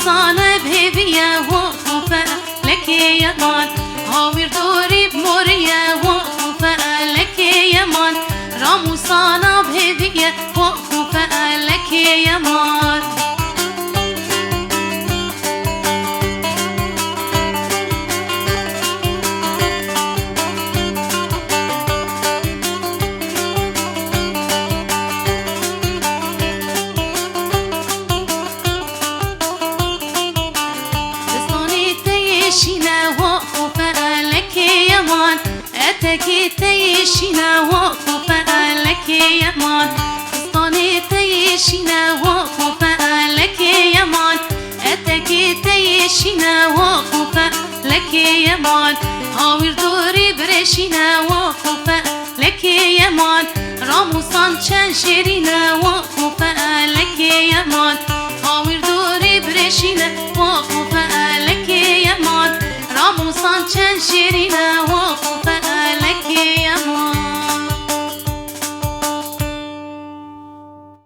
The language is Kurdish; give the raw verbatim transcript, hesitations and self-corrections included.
Sana bêviye wa xwe felekê yeman, hawîr dorî bi morî ye wa xwe felekê yeman. Ramûsana bêviye wa xwe felekê yeman. Distanê te yê şîne wa xwe felekê yeman. Etekê te yê şîne wa xwe felekê yeman. Distanê te yê şîne wa xwe felekê yeman. Etekê te yê şîne wa xwe felekê yeman. Hawîr dorî birêşîne wa xwe felekê yeman. Ramûsan çend şêrîne wa xwe felekê yeman. Hawîr dorî birêşîne wa xwe felekê yeman. Ramûsan çend şêrîne wa xwe